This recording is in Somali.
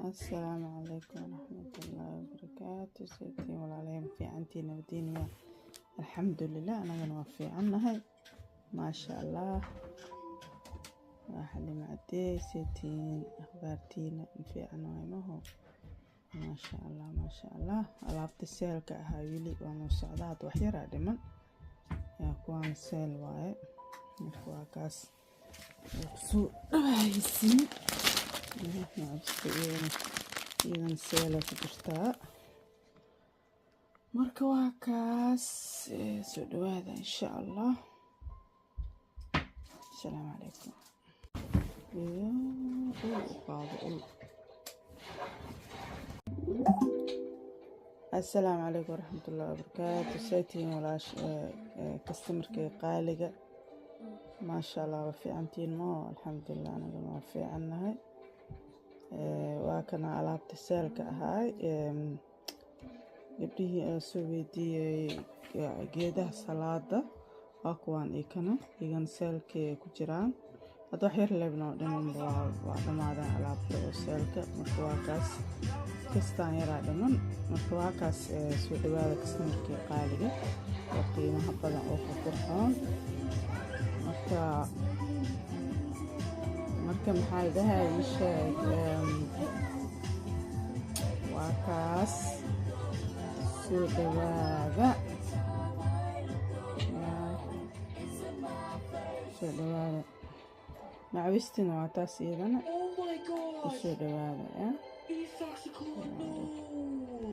Assalaamu calaykum waraxmatullaahi wabarakaatu. Saytiin walaalayaal, ma fiicantiin? Nabadiin? Waa alxamdulilah, anagana waa fiicannahay, maasha Allah. Waa Xalimo Cadey. Saytiin, akhbaartiina ma fiican waay maho? Maasha Allah, maasha Allah. Alaabta sale-ka ahaa weli waa noo socdaa, hadda wax yaraa dhiman. Yaa kuwaan sale waaye. Marka waa kaas, waa kusoo dhawaaysiin. Macabista iyadana sale ku jirtaa. Marka waa kaas, soo dhawaada insha Allah. Asalaamu calaykum. Iyo ul u qaado ul. Assalaamu calaykum waraxmatullahi wabarakaatu. Saytiin walaash customerkay qaaliga? Maasha Allah, waa fiicantiin moo? Alxamdulilah, anagana waa fiicannahay. Waa kana alaabta sale-ka ahaay. Gabdhihii aa soo weydiiyey geedaha salaada waa kuwaan, ikana igana sale-kii ku jiraan. Hadda wax yar leebnoo dhimanba, waa dhammaadeen alaabta oo sale-ka. Marka waa kaas, kastaan yaraa dhiman. Marka waa kaas, soo dhawaada customerkii qaaliga oo qiimaha badan oo qurqurxoon. Marka maxaa la dhahay, ii sheeg, waa kaas, soo dhawaada, soo dhawaada. Macawistina waa taas iyadana. Oh my Kusoo god! dhawaada ya. These socks are cool. No!